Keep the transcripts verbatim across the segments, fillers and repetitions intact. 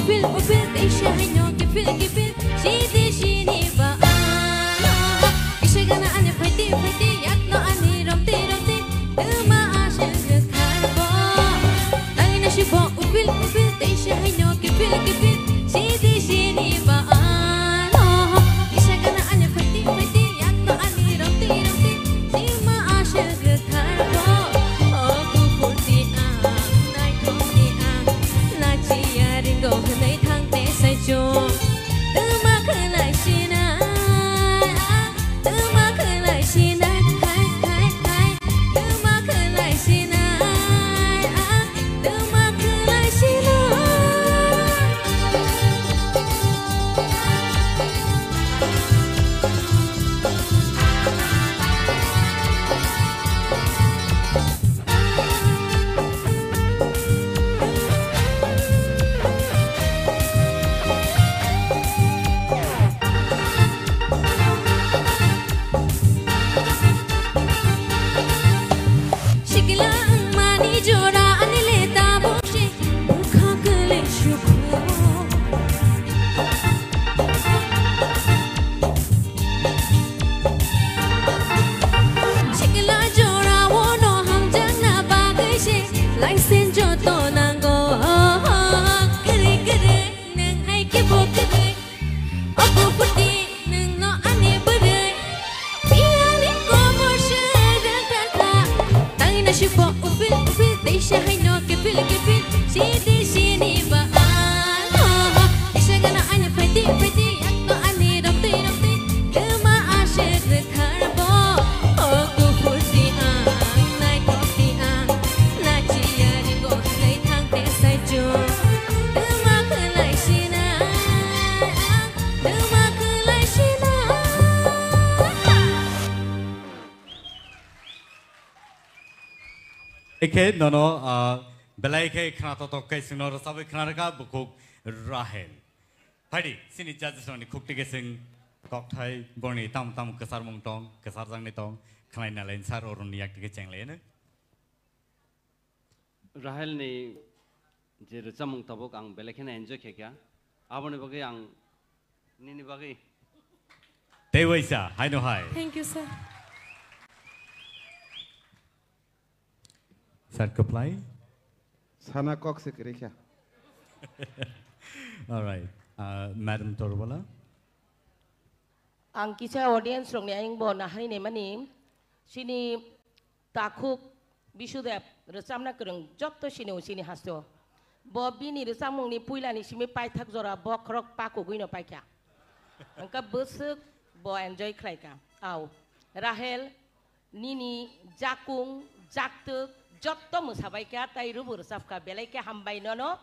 Upil upil teisa haino kipil kipil, sidi sini ba ano. Kisa gana ani phaiti phaiti, yakno ani romti romti, tuma aswk rwkharbo. Taina sibo upil upil teisa haino kipil kipil, sidi sini ba ano. Kisa gana ani phaiti phaiti, yakno ani romti romti, tuma aswk rwkharbo. O kuphurti ang, naithokni ang, nachiya ringo hwnwi thang te saichung. Tuma khwlai sinai, tuma khwlai sinai, hai, hai, hai. Tuma khwlai sinai, tuma khwlai sinai. Sikla wngmani jora ani le tabuk se bwkha kwlwi sukho. Sikla jora o no hamjakna bagwi se license joto nango. Kwrwi kwrwi nwng hai khe bo kwrwi. O kuphurti nwngno ani bwrwi, biyani komor se rwngthar kha. Taina sibo upil upil, teisa haino kipil kipil, sidi sini ba ano. Kisa gana ani phaiti phaiti, yakno ani romtwi romtwi, tuma aswk rwkharbo. O kuphurti ang, naithokti ang, nachiya ringo hwnwi thang te saichung. Tuma khwlai sinai ang, tuma khwlai sinai. Ekhe nono, ah, belai khe khna totok khe singno rwchabwi khna rwkha bukhuk Rahel. Phaidi, sini judges rokni khukti khe sing kokthai borni tam tam kwcharmung tong, kwcharjakni tong, khlai nalai sar oroni yak tike chenglai no. Rahel ni je rwchapmung tabuk ang belai kheno enjoy khe kha. Aboni bagwi ang nini bagwi. Tei waisa, haino hai. Thank you, sir. Sir, kwplai. Sana kok se kwrwi kha. All right. Uh, Madam Torbala. Ang kisa audience rokni ayang bo nahari naimani, sini takhuk Bisudeb rwchapna kwrwng jotto sini o sini hasto. Bo bini rwchapmungni puilani simi paithak jora bokhorok pakugwino paikha. Hwnkhe bwswk bo enjoy khlaikha. Au, Rahel, nini jakung, jaktwk jotto mwsabaikha tei rwbo rwchapkha, belai khe hambai nono,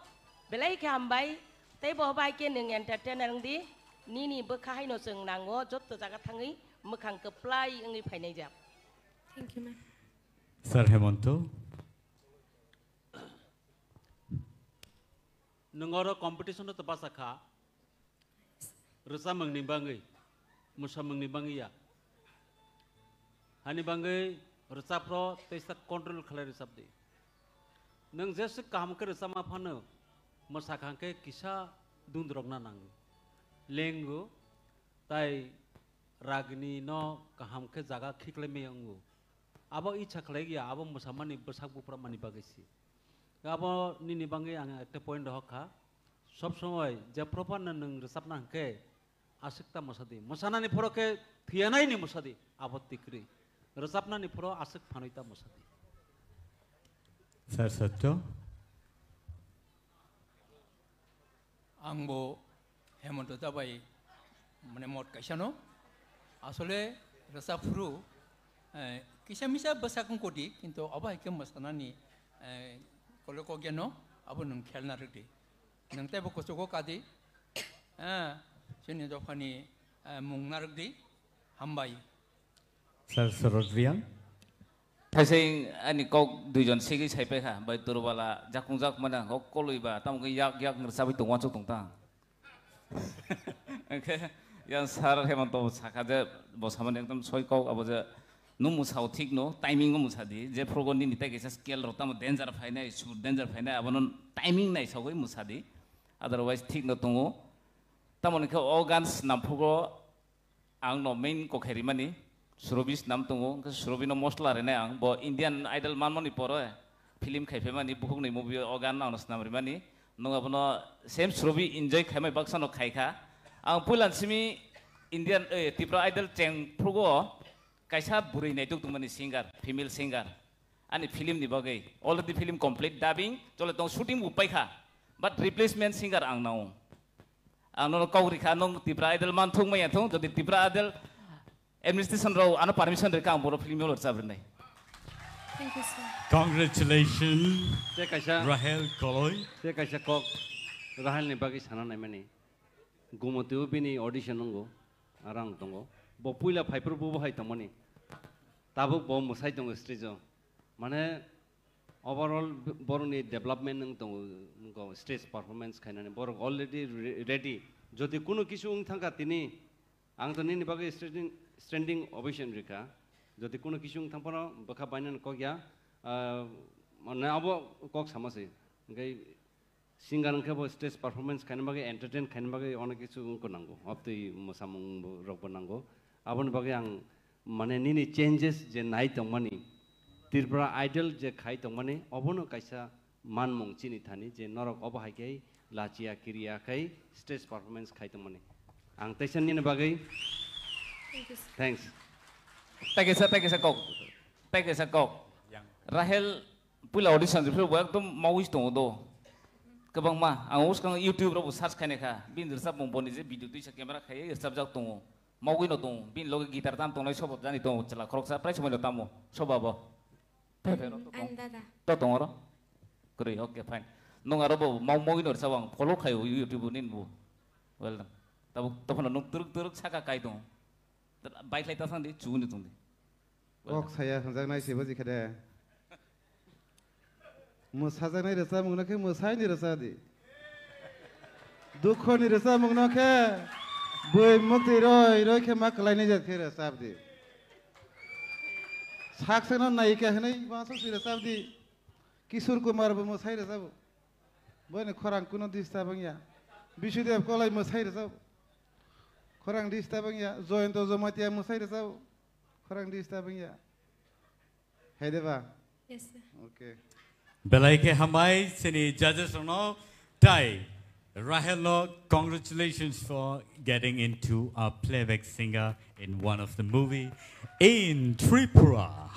belai khe hambai. Tei bo bai khe nwng entertainer wngdi, nini bwkha haino chwng nango, jotto jaga thangwi mwkhang kwplai wngwi phainaijak. Thank you, ma'am. Sir Hemonto. Nwng oro competition-o twpasa kha, rwchapmungni bangwi, mwsamungni bangwi ya. Hani bangwi rwchapro teisa control khlai rwchapdi. Nwng jeswk kaham khe rwchapma phano, mwsakha khe kisa dundrokna nango. Lengo, tai ragni no kaham khe jaga khiklai maya wngo. Abo icha khlai ya, abo mwsamani bwsak buphra mani bagwi si. Abo nini bangwi ang ekta point rohor kha. Sob somoi je proper no nwng rwchapna hwnkhe aswk ta mwsadi. Mwsanani phoro khe thwiyanaini mwsadi, abo tikri. Rwchapnani phoro aswk phanwi ta mwsadi. Sir Satya. Ang bo Hemonto da bai mane mot kaisa no. Asole rwchap phuru, eh, kisa misa bwsak wng kodi, kintu abo hai khe mwsanani, eh, kole kokya no abo nwng khelna rwdi. Nwng teibo kuchugo kadi, eh, chini dophani, eh, mung narwkdi, hambai. Sir Sorot Riang. Thaising ani kok duijon sigwi saipai kha, bai Turubala jakung jak mane hok kolwi ba, tamo khe yak yak ngrwchabwi tong uansuk tong tang. Hwnkhe yang Sir Hemonto sakha je bo samani ekdom soi kok abo je nung mwsao thik no, timing o mwsadi, je phrugo nini tei kaisa scale rok tamo danger phainai, sur danger phainai, abono timing naisogwi mwsadi. Otherwise thik no tongo. Tamoni khe o gan snam phugo ang no main kokhe rimani, Surobi snam tongo, hwnkhe Surobi no mosla rinai ang, bo Indian Idol manmani pore film khai phaimani, bukhukni movie o gan ang no snam rimani, nwng abono same Surobi enjoy khaimai baksa no khai kha. Ang puila simi Indian, eh, Tripura Idol cheng phrugo kaisa bwrwi naituk tongmani singer, female singer. Ani film ni bagwi already film complete, dubbing chole tong, shooting bo paikha, but replacement singer ang nao. Ang nono kok rikha, nung Tipra Idol man thung maya thung, jodi Tipra Idol administration rao ano permission rikha, ang boro film rwchap rinai. Thank you, sir. Congratulations, Te kaisa, Rahel Koloi. Te kaisa kok Rahel ni bagwi sana naimani. Gumotio bini audition nungo, arang tongo. Bo puila phaipru bo hai tongmani. Tabuk bo mwsai tongo stage o. Mane overall b-, borokni development wng tongo, wngkha stage performance khainani. Borok already re-, ready. Jodi kuno kisu wng thangkha tini, ang to nini bagwi standing, standing ovation rikha. Jodi kuno kisu wng thangphano bwkha bainani kok ya, ah, mane abo kok sama se. Hwnkhe singer hwnkhe bo stage performance khaina bagwi, entertain khaina bagwi onek kisu wngkha nango. Obtwi mwsamung bo, rokbo nango. Aboni bagwi ang, mane, nini changes je nai tongmani, Tripura Idol je khai tongmani, obono kaisa manmung chini thani je norok obo hai khe lachiya kiriya khai stage performance khai tongmani. Ang teisa nini bagwi Thank you, sir. Thanks. Thank you, sir. Thank you, sir. Kok. Thank you, sir. Kok. Rahel puila audition rwphru bo ekdom mawi tongo do. Kwbangma ang uskang YouTube robo search khainai kha. Bini rwchapmung boni je video tuisa camera khai rwchapjak tongo. Mawi no tongo. Bini loge guitar tam tongnai sobo jani tongo, chwla khoroksa prai somoino tamo. Soba bo. Phe phe ro to tong. Ang dada. To tong oro. Kwrwi, okay, fine. Nung aro bo mau mawi no rwchap, ang follow khaio YouTube nini bo. Well done. Tabo, tabo no nung turuk turuk saka kai tongo. Bike lai ta sang di, chuguni tong di. Kok saya hwnjaknai se bo jikha de. Mwsajaknai rwchapmungno khe mwsaini rwchap di. Dukhoni rwchapmungno khe bui muktwi roi roi khe ma kwlainai jat khe rwchap di. Saksano nayika hwnwi uansuk si rwchap di. Kishore Kumar bo mwsai rwchabo. Boini khorang kuno disturb wngya. Bisudev Koloi mwsai rwchabo. Khorang disturb wngya. Joyonto Jamatia mwsai rwchabo. Khorang disturb wngya. Hai de ba? Yes, sir. Okay. Belai khe hambai chini judges rokno, tai Rahel no congratulations for getting into a playback singer in one of the movie in Tripura.